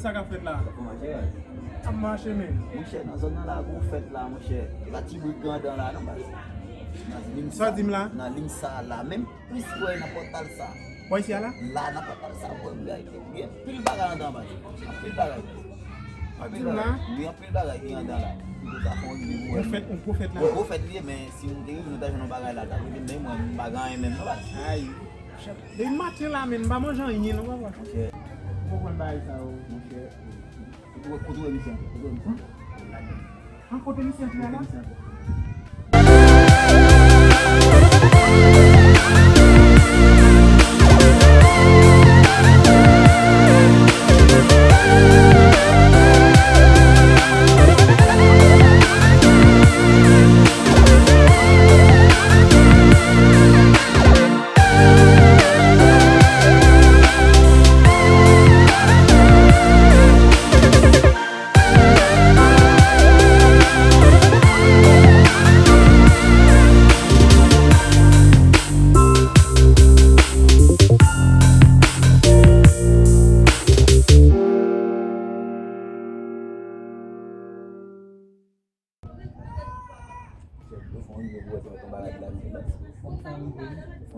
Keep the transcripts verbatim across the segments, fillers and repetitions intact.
Sa k ap fèt la? Ap mache, men. Monchè, nan zòn nan la, gwo fèt la, monchè. E pa ti brik grandè la, non, baz. Nan lim sa, sa di m la? Nan lim sa la, menm plis wè nan pòtal sa. Bò isi a la? La, nan pòtal sa, bò, gen, gen pil bagay anndan, baz. Anpil bagay. Anpil bagay. Wi, anpil bagay ki anndan la. Pou ta fè yon gwo fèt, yon gwo fèt la. Yon gwo fèt li ye, men si nou te rive, nou ta jwenn yon bagay la, ta rive, men mwen, m pa gen anyen menm, non, baz. Ay. Depi maten la, men, m pa manje anyen, non, papa. Monchè. Ou konprann bagay sa yo, monchè. Kote, kote misye an? Kote misye an? An kote misye an? Kote misye an? Yo fè yon rive pou wè se yon bagay ki la vin baz. Yo fè yon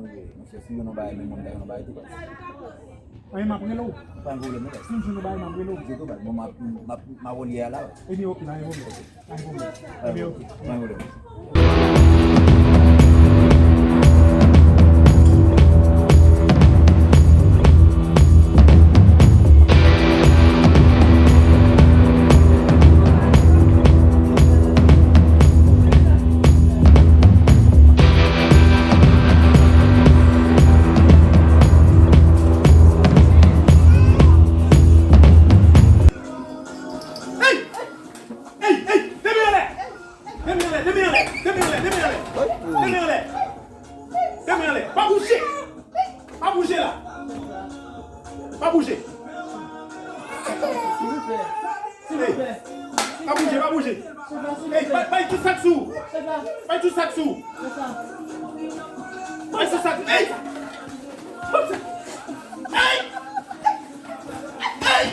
rive, monchè, si yo nan bagay menm, mwen ta nan bagay tou baz. Anyen, m ap rele w. Pa gen pwoblèm, non, baz. Si m jwenn yon bagay, m ap rele w. Di tou baz. Bon, m ap, m ap, m ap olye a la, baz. Ebyen, oke, pa gen pwoblèm. Pa gen pwoblèm. Pa gen pwoblèm. Ebyen, oke. Hey! Hey! Hey! Demen anlè! Demen anlè! Demen anlè! Demen anlè! Demen anlè! Demen anlè! Demen anlè! Pa bouje! Pa bouje la! Pa bouje! Hey! Pa bouje, pa bouje! Hey, bay, bay tout sa k sou ou! Bay tout sa k sou ou! Bay tout sa k, hey! Hey! Hey!